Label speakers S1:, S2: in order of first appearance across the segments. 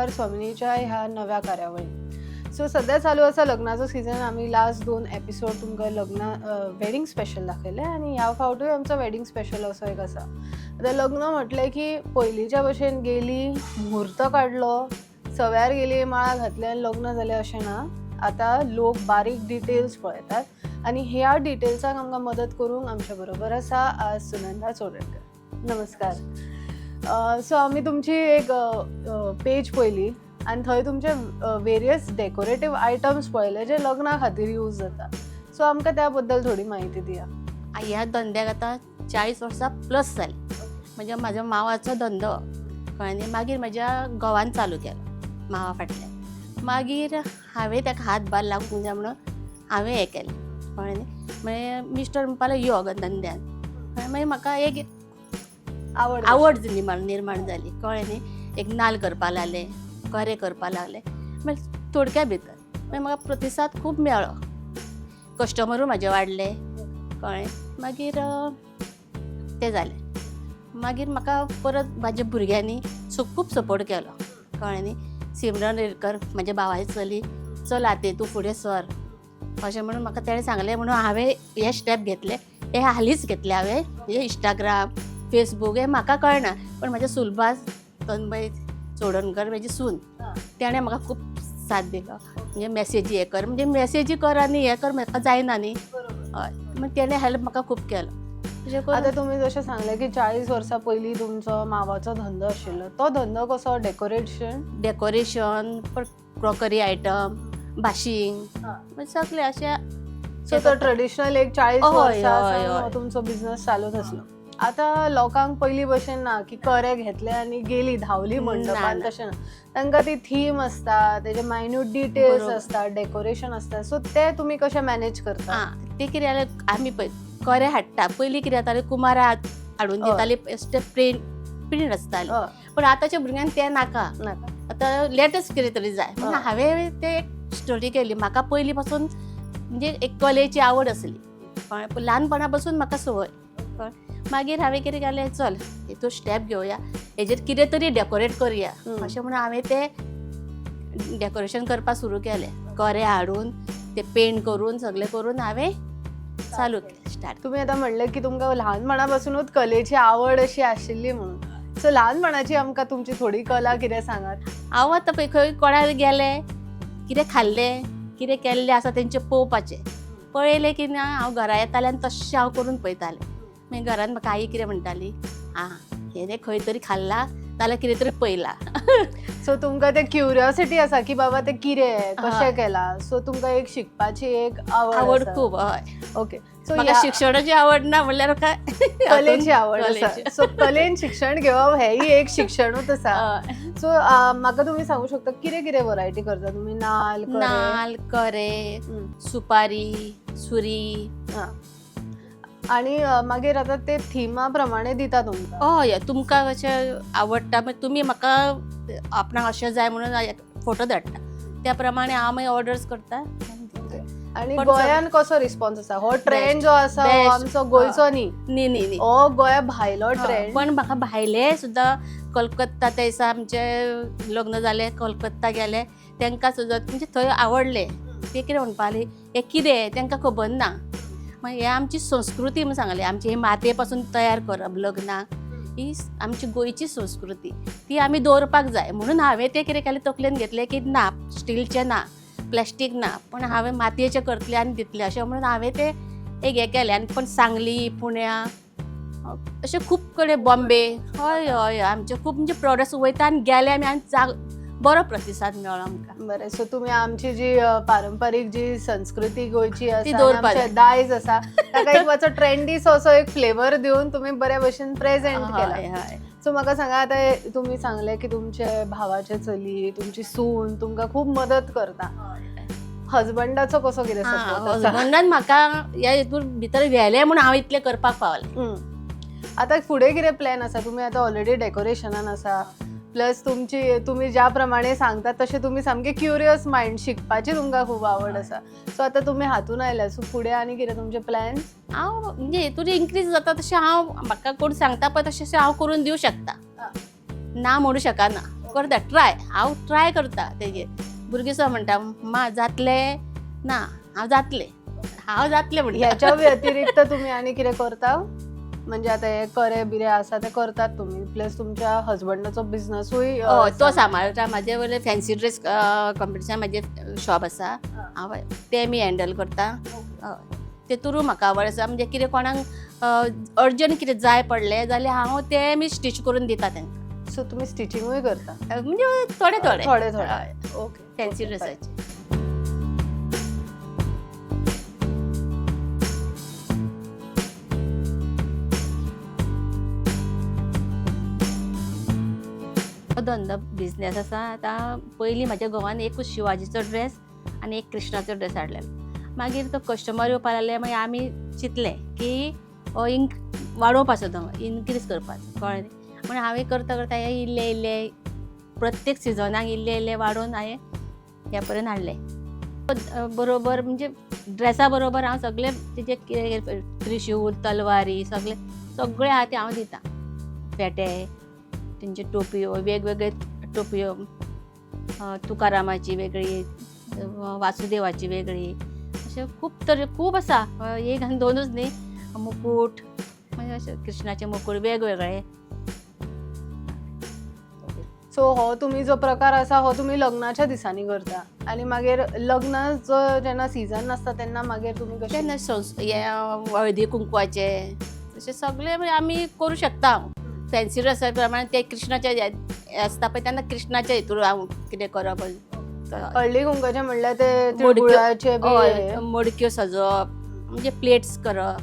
S1: नमस्कार स्वामिनीच्या ह्या नव्या कार्यावळीत. सो सध्या चालू आसा लग्नाचो सिजन. आमी लास्ट दोन एपिसोड तुमकां लग्न वेडिंग स्पेशल दाखयलें आनी ह्या फावटूय आमचो वेडिंग स्पेशल असो एक आसा. आतां लग्न म्हटलें की पयलींच्या भशेन गेली, म्हूर्त काडलो, सव्यार गेली, माळा घातली आनी लग्न जालें अशें ना. आतां लोक बारीक डिटेल्स पळयतात आनी ह्या डिटेल्साक आमकां मदत करूंक आमच्या बरोबर आसा आज सुनंदा चोडणकर. नमस्कार. सो आमी तुमची एक पेज पळयली आनी थंय तुमचे वेरियस डेकोरेटीव आयटम्स पळयले जे लग्ना खातीर यूज जाता. सो आमकां त्या बद्दल थोडी म्हायती दिया.
S2: ह्या धंद्याक आतां 40 वर्सां प्लस जाली. म्हणजे म्हाज्या मावाचो धंदो, कळ्ळें न्ही? मागीर म्हज्या घोवान चालू केलो मावा फाटल्यान. मागीर हांवें ताका हातभार लागूंक जाय म्हणून हांवें हें केलें, कळ्ळें न्ही? मागीर मिस्टर म्हणपाक लागलो, यो गो धंद्यान. कळ्ळें? मागीर म्हाका एक
S1: आवड.
S2: आवड निर्माण जाली, कळ्ळें न्ही? एक नाल करपाक लागलें, करे करपाक लागलें. मागीर थोडक्या भितर मागीर म्हाका प्रतिसाद खूब मेळ्ळो, कस्टमरूय म्हाजे वाडले, कळ्ळें? मागीर तें जालें. मागीर म्हाका परत म्हाज्या भुरग्यांनी खूब सपोर्ट केलो, कळ्ळें न्ही? सिमरन रेडकर, म्हाज्या भावाची चली, चल आते तूं फुडें सर अशें म्हणून म्हाका तेणें सांगलें. म्हणून हांवें हे स्टेप घेतले. हे हालींच घेतले हांवें. हे इंस्टाग्राम, फेसबूक हे म्हाका कळना, पण म्हाज्या सुलभा तन्मय चोडणकर, म्हजी सून, तेणें म्हाका खूब साथ दिलो. म्हणजे मॅसेजी हे कर, म्हणजे मॅसेजी कर आनी हे कर, म्हाका जायना न्ही. हय, मागीर तेणें हेल्प म्हाका खूब केलो. अशें करून.
S1: आता तुम्ही जशें सांगलें की 40 वर्सां पयलीं तुमचो मावाचो धंदो आशिल्लो, तो धंदो कसो? डेकोरेशन?
S2: डेकोरेशन, क्रॉकरी आयटम, बाशींग, म्हणजे सगळे अशें.
S1: सो तो ट्रेडिशनल एक 40 वर्सां
S2: हय,
S1: सावन
S2: हय.
S1: तुमचो बिझनस चालूच आसलो. आतां लोकांक पयलीं भशेन ना की करे घेतले आनी गेली, धांवली मंडपान.
S2: ना.
S1: तशें ना. तांकां ती थीम आसता, तेजे मायन्यूट डिटेल्स आसता, डेकोरेशन आसता. सो ते तुमी कशें मॅनेज करता?
S2: आं, ते कितें जालें, आमी पळय करे हाडटा. पयलीं कितें जातालें, कुमारा हाडून दिताली, प्रिंट प्रिंट आसताले. पण आतांच्या भुरग्यांक तें नाका.
S1: नाका.
S2: आतां लेटस्ट कितें तरी जाय म्हणून हांवें ते एक स्टडी केली. म्हाका पयलीं पासून म्हणजे एक कलेची आवड आसली, कळ्ळें? पूण ल्हानपणा पासून म्हाका संवय, कळ्ळें? मागीर हांवें कितें केलें, चल हितून स्टेप घेवया, हेजेर कितें तरी डेकोरेट करया अशें म्हणून हांवें तें डेकोरेशन करपाक सुरू केलें. करे हाडून ते पेंट करून, सगळें करून हांवें चालू केलें, स्टार्ट.
S1: तुम्ही आता म्हणले की तुमकां ल्हानपणापासूनच कलेची आवड अशी आशिल्ली म्हणून. सो ल्हानपणाची आमकां तुमची थोडी कला कितें सांगात.
S2: हांव आतां पळय खंय कोणाक गेलें, कितें खाल्लें, कितें केल्लें आसा तेंचें पळोवपाचें. पळयलें की ना, हांव घरा येतालें आनी तशें हांव करून पळयतालें. मागीर घरान म्हाका आई कितें म्हणटाली, आं, हेणें खंय तरी खाल्लां नाल्यार कितें तरी पळयलां.
S1: सो तुमकां ते क्युरियोसिटी आसा की बाबा ते कितें, कशें केलां. सो तुमकां एक शिकपाची एक आवड
S2: आवड
S1: आसा.
S2: खूब, हय.
S1: ओके, सो
S2: म्हाका शिक्षणाची आवड ना म्हणल्यार काय
S1: कलेची आवड आसा.
S2: कलेची.
S1: सो कलेन शिक्षण घेवप हेंय एक शिक्षणूच आसा. सो म्हाका तुमी सांगू शकता कितें कितें वरायटी करता तुमी? नाल, करे?
S2: नाल, करे, सुपारी, सुरी.
S1: आणि मागीर आतां ते थिमा प्रमाणे दिता तुमकां?
S2: हय, तुमकां कशें आवडटा, मागीर तुमी म्हाका आपणाक अशें जाय म्हणून फोटो धाडटा, त्या प्रमाणे हांव मागीर ऑर्डर्स करता.
S1: आणि
S2: पण
S1: गोंयान कसो रिस्पॉन्स आसा? हो ट्रेंड जो आसा हो
S2: Best.
S1: आमचो गोंयचो न्ही.
S2: न्ही न्ही न्ही.
S1: हो गोंया भायलो ट्रेंड.
S2: पण म्हाका भायले सुद्दां, कलकत्ता ते दिसा आमचें लग्न जालें, कलकत्ता गेले, तांकां सुद्दां म्हणजे थंय आवडलें. ते कितें म्हणपा लागली, हें कितें तांकां खबर ना. मागीर हें आमची संस्कृती म्हूण सांगलें. आमची ही मातये पासून तयार करप लग्नाक, ही आमची गोंयची संस्कृती, ती आमी दवरपाक जाय म्हणून हांवें तें कितें केलें, तकलेन घेतलें की ना स्टिलचें ना, प्लास्टीक ना, पण हांवें मातयेचें करतलें आनी दितलें अशें म्हणून हांवें तें एक हें केलें. आनी पण सांगली, पुण्या, अशें खूब कडेन, बॉम्बे, हय हय, आमचे खूब म्हणजे प्रोडक्ट्स वयता आनी गेले आमी आनी बरो प्रतिसाद मेळ्ळो आमकां.
S1: बरें, सो तुमी आमची जी पारंपारीक जी संस्कृती गोंयची
S2: ती
S1: आसा आणि
S2: दवरपाक
S1: आमचें
S2: जाय.
S1: दायज आसा, ताका एक मातसो ट्रेंडी असो एक फ्लेवर दिवन तुमी बऱ्या भशेन प्रेझेंट केला.
S2: हय हय
S1: सो म्हाका सांगा, आतां तुमी सांगलें की तुमचे भावाचे चली, तुमची सून तुमकां खूब मदत करता. हजबंडाचो कसो कितें सपोर्ट आसा?
S2: हजबंडान म्हाका ह्या हितून भितर व्हेलें म्हूण हांव इतलें करपाक पावलें.
S1: आतां फुडें कितें प्लॅन आसा? तुमी आतां ऑलरेडी डेकोरेशनान आसा, प्लस तुमची तुमी ज्या प्रमाणे सांगता तशें तुमी सामके क्युरियस मायंड, शिकपाची तुमकां खूब आवड आसा. सो आतां तुमी हातून आयल्या, सो फुडें आनी कितें तुमचे प्लॅन्स?
S2: हांव म्हणजे हितून इन्क्रीज जाता तशें हांव, म्हाका कोण सांगता पळय तशें हांव करून दिवं शकता. ना म्हणू शकना. करता ट्राय, हांव ट्राय करता तेजेर. भुरगीं सुद्दां म्हणटा मा जातलें ना, हांव जातलें, हांव जातलें म्हणटा.
S1: ह्याच्या व्यतिरिक्त तुम्ही आणि कितें करता? म्हणजे आता हे करे बिरे आसा ते करतात तुम्ही, प्लस तुमच्या हजबंडाचो बिझनसूय
S2: हय, तो सांबाळटा. म्हाजे वयले फॅन्सी ड्रेस कॉम्पिटिशन म्हाजे शॉप आसा, हांव ते मी हँडल करता. हय, तेतूरूय म्हाका आवड आसा. म्हणजे कितें कोणाक अर्जंट कितें जाय पडलें जाल्यार हांव ते मी स्टिच करून दिता तांकां.
S1: सो तुम्ही स्टिचिंगूय करता?
S2: म्हणजे थोडे थोडे.
S1: थोडे थोडे, ओके.
S2: फॅन्सी ड्रेसाचे. हो धंदो बिजनेस आसा. आतां पयलीं म्हाज्या घोवान एकूच शिवाजीचो ड्रेस आनी एक कृष्णाचो ड्रेस हाडलेलो. मागीर तो कस्टमर येवपाक लागले, मागीर आमी चिंतलें की हो इंक वाडोवपाचो, तो इनक्रीज करपाचो, कळ्ळें न्ही. म्हण हांवें करता करता हें इल्लें इल्लें प्रत्येक सिजनाक इल्लें इल्लें वाडोवन हांवें ह्या पर्यंत हाडलें. बरोबर म्हणजे ड्रेसा बरोबर हांव सगळे तेजे कितें त्रिशूल, तलवारी, सगळे सगळे आहा ते हांव दितां. पेटे, तेंच्यो टोपयो, वेगवेगळे टोपयो, तुकारामाची वेगळी, वासुदेवाची वेगळी, अशे खूब तरे खूब आसा. एक आनी दोनूच न्ही. मुकूट, म्हणजे अशे कृष्णाचे मुकूट वेगवेगळे.
S1: सो हो तुम्ही जो प्रकार आसा हो तुम्ही लग्नाच्या दिसांनी करता आणि मागीर लग्नाचो जेन्ना सीझन नासता तेन्ना मागीर तुम्ही कशें?
S2: तेन्ना हे हळदी कुंकवाचे तशें सगळें म्हणजे आमी करूं शकता. फॅन्सी ड्रेसा प्रमाणे ते कृष्णाचे हे आसता पळय, तेन्ना कृष्णाच्या हितून हांव कितें करप,
S1: हळदी कुंकाचे म्हणल्यार ते
S2: मडक्यो.
S1: तिळगुळाचे बी
S2: हय, मडक्यो सजोवप, म्हणजे प्लेट्स करप.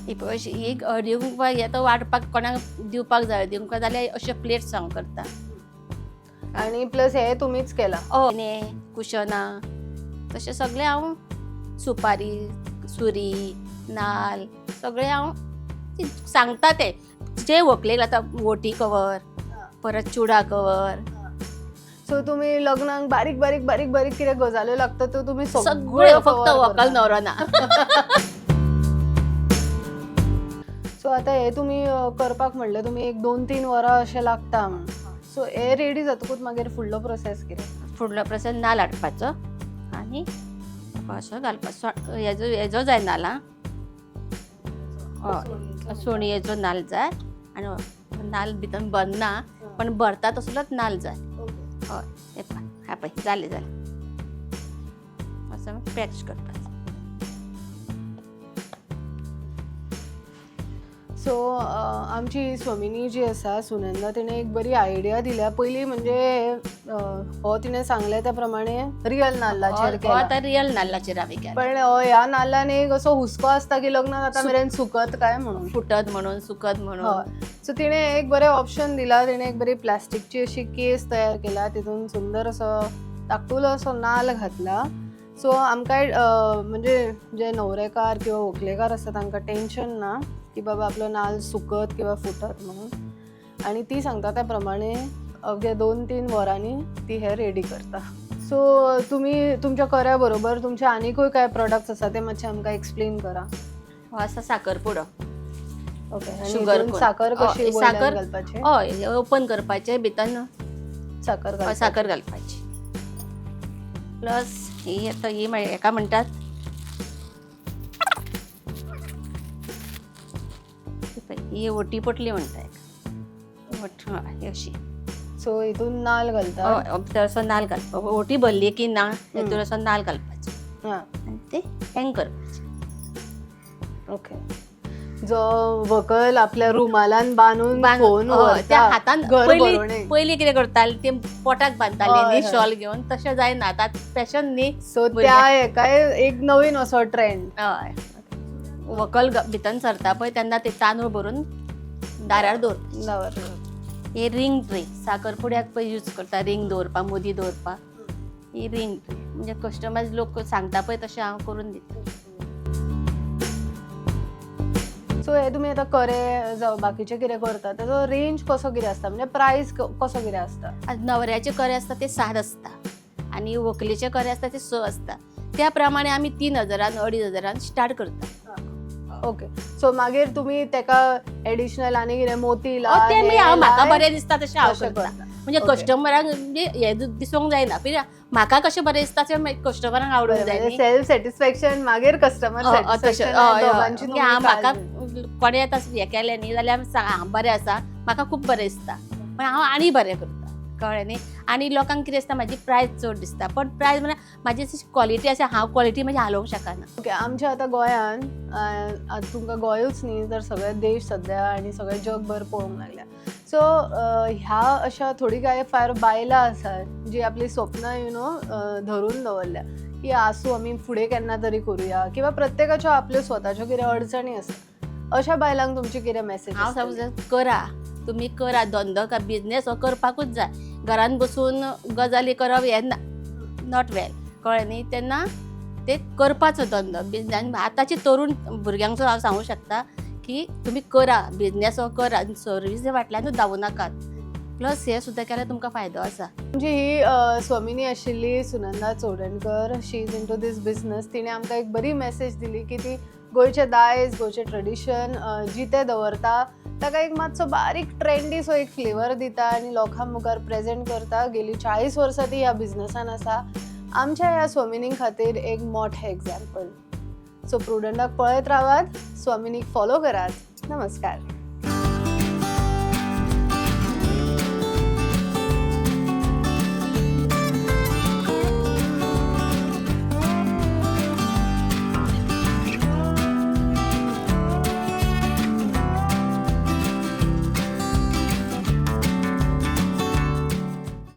S2: ही पळय अशी एक हळदी कुंकवाक हें तो वांटपाक कोणाक दिवपाक जाय हळदी कुंकवाक जाल्यार अश्यो प्लेट्स हांव करता.
S1: आणि प्लस हे तुम्हीच केला?
S2: हय, कुशनां तशें सगळें हांव, सुपारी, सुरी, नाल सगळें हांव सांगता ते जे व्हंकलेक आतां ओटी कवर, परत चुडा कवर.
S1: सो तुम्ही लग्नाक बारीक बारीक बारीक बारीक कितें गजाल्यो लागता त्यो तुम्ही
S2: सगळें, फक्त
S1: cover
S2: व्हंकल
S1: करता.
S2: न्हवरो ना.
S1: सो आता हे तुम्ही करपाक म्हणलें तुमी एक 2-3 वरां अशें लागता म्हणून. सो हे रेडी जातकूच मागीर फुडलो प्रोसेस कितें?
S2: फुडलो प्रोसेस नाल हाडपाचो आनी असो घालपाचो. हेजो हेजो जाय नाल, आं, हय, सोणयेचो नाल जाय. आनी नाल भितर भरना पण भरता तसलोच नाल जाय. हय, हे पळय, हा पळय, जालें जालें. असो पॅच करपाचो.
S1: सो आमची स्वामिनी जी आसा सुनंदा, तिणें एक बरी आयडिया दिल्या. पयलीं म्हणजे हो तिणें सांगलें त्या प्रमाणे रियल नाल्लाचेर
S2: हो,
S1: केला,
S2: आतां रियल नाल्लाचेर हांवें केला.
S1: पण ह्या नाल्लान एक असो हुस्को आसता की लग्न जाता मेरेन सुकत काय म्हणून,
S2: फुटत म्हणून, सुकत म्हणून.
S1: हय. सो तिणें एक बरें ऑप्शन दिला. तिणें एक बरी प्लास्टिकची अशी केस तयार केला, तितून सुंदर असो धाकटुलो असो नाल्ल घातला. सो आमकांय म्हणजे जे न्हवरेकार किंवा व्हंकलेकार आसा तांकां टेंशन ना की बाबा आपलो नाल्ल सुकत किंवा फुटत म्हणून. आनी ती सांगता त्या प्रमाणे अवघ्या 2-3 वरांनी ती हे रेडी करता. सो तुमी तुमच्या कऱ्या बरोबर तुमचे आनीकूय काय प्रोडक्ट्स आसा ते मातशे आमकां एक्सप्लेन करा.
S2: हो आसा साकरपुडो.
S1: ओके, आनी
S2: शुगर
S1: हितून
S2: कोन.
S1: साकर कशी
S2: हय,
S1: वयल्यान
S2: साकर-
S1: घालपाची?
S2: हय, ओपन करपाचें, भितर
S1: साकर घालपाची.
S2: साकर घालपाची. प्लस ही आतां ही हेका म्हणटात ही पळय, ही ओटी पोटली म्हणटा हेका. हय, अशी.
S1: सो हितून नाल्ल घालता.
S2: हय, भितर असो नाल्ल घालपाक, ओटी भरली की ना हितून असो नाल्ल घालपाचो आनी ते हँग करपाचें.
S1: ओके, जो व्हंकल आपल्या रुमालान बांदून फोन
S2: हय, त्या हातान
S1: घर
S2: पयलीं
S1: भरोवणेक.
S2: पयलीं कितें करताले ते पोटाक बांदताले
S1: हय,
S2: न्ही
S1: हय.
S2: शॉल घेवन, तशें जायना आतां फॅशन न्ही.
S1: सो त्या हेकाय एक नवीन असो ट्रेंड.
S2: हय, व्हंकल भितर सरता पळय तेन्ना ते तांदूळ भरून दारार दवरता. ही रिंग ट्रे साकरपुड्याक पळय यूज करता, रिंग दवरपाक, मुदी दवरपाक. ही रिंग ट्रे म्हणजे कस्टमायज लोक सांगता पळय तशें हांव करून दिता.
S1: सो हे तुमी आतां करे जावं बाकीचे कितें करता तेजो रेंज कसो कितें आसता, म्हणजे प्रायस कसो कितें आसता?
S2: आतां न्हवऱ्याचे करे आसता ते 7 आसता आनी व्हंकलेचे करे आसता ते 6 आसता. त्या प्रमाणे आमी 3,000 2,500 स्टार्ट करता.
S1: ओके, सो मागीर तुमी तेका एडिशनल आनी कितें मोती लाय,
S2: ते
S1: हे
S2: मागीर हांव म्हाका
S1: लाय,
S2: बरें दिसता तशें हांव
S1: तशें
S2: करता.
S1: करता.
S2: म्हणजे कस्टमरांक म्हणजे हें दिसूंक जायना, कित्याक म्हाका कशें बरें दिसता तें कस्टमरांक आवडूंक जाय न्ही.
S1: सेल्फ सॅटिस्फॅक्शन, मागीर कस्टमर
S2: तशें.
S1: सॅटिस्फॅक्शन.
S2: हय, हय.
S1: दोगांची
S2: म्हणजे हांव म्हाका कोणें आतां हें केलें न्ही जाल्यार सांग बरें आसा, म्हाका खूब बरें दिसता, पण हांव आनी बरें करता, कळ्ळें न्ही. आनी लोकांक कितें दिसता, म्हाजी प्रायस चड दिसता, पण प्रायस म्हळ्यार म्हाजी क्वॉलिटी आसा, हांव क्वॉलिटी म्हाजी हालोवंक शकना.
S1: ओके, आमच्या आतां गोंयान, आतां तुमकां गोंयूच न्ही तर सगळे देश सद्या आनी सगळे जगभर पळोवंक लागल्या. सो ह्या अशा थोडी कांय फार बायलां आसात जी आपली स्वप्नां धरून दवरल्या की आसूं, आमी फुडें केन्ना तरी करुया, किंवा प्रत्येकाच्यो आपल्यो स्वताच्यो कितें अडचणी आसा, अशा बायलांक तुमची कितें मॅसेज?
S2: हांव सांगू, करा तुमी, करा धंदो, बिजनेस हो करपाकूच जाय. घरान बसून गजाली करप हें not वेल, कळ्ळें न्ही. तेन्ना ते करपाचो धंदो बिजनेस. आनी आतांचे तरुण भुरग्यांक सुद्दां हांव सांगूंक शकता की तुमी करा बिजनेस हो, करा, सर्वीस फाटल्यानूच धांवूं नाकात. प्लस हें सुद्दां केल्यार तुमकां फायदो आसा.
S1: म्हणजे ही स्वामिनी आशिल्ली Sunanda Chodankar, she is into this business. तिणें आमकां एक बरी मॅसेज दिली की ती गोंयचें दायज, गोंयचें ट्रेडिशन जितें दवरता, ताका एक मातसो बारीक ट्रेंडी सो एक फ्लेवर दिता आनी लोकां मुखार प्रेजेंट करता. गेली 40 वर्सां ती ह्या बिजनसान आसा. आमच्या ह्या स्वामिनी खातीर एक मोठें एग्जाम्पल. सो प्रुडंटाक पळयत रावात, स्वामिनीक फॉलो करात. नमस्कार.